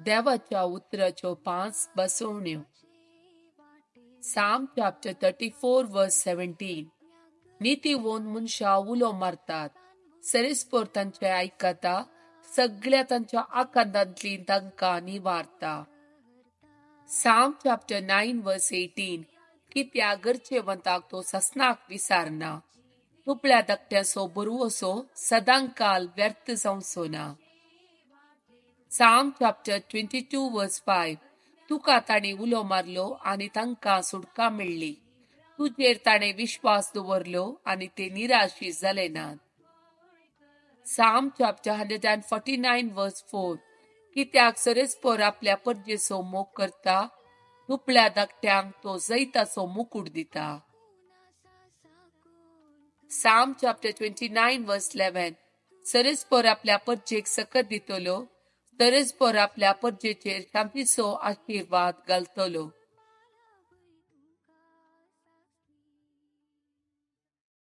देवाच्या उतराच्यो 5 बसवण्यो. Psalm chapter 34 verse 17. नितीवंत मनशां उलो मारतात, सरेस्पर तांचे आयकता, सगळ्या तांच्या आकांतांतली तांकां निवारता. Psalm chapter 9 verse 18. कित्याक गरजेवंताक तो ससनाक विसारना, दुबळ्या धाकट्याचो बरवसो सदांकाल व्यर्थ जावचो ना. Psalm chapter 22 verse 5. तुका ताणें उलो मारलो आनी तांकां सुटका मेळ्ळी, तुजेर ताणें विश्वास दवरलो आनी ते निराशी जाले नात. Psalm chapter 149 verse 4. कित्याक सरेस्पर आपल्या परजेचो मोग करता, दुबळ्या धाकट्यांक तो जैताचो मुकूट दिता. Psalm chapter 29 verse 11. सरेस्पर आपल्या परजेक सकत दितलो, सरेस्पर आपल्या परजेचेर शांतीचो आशिर्वाद घालतलो.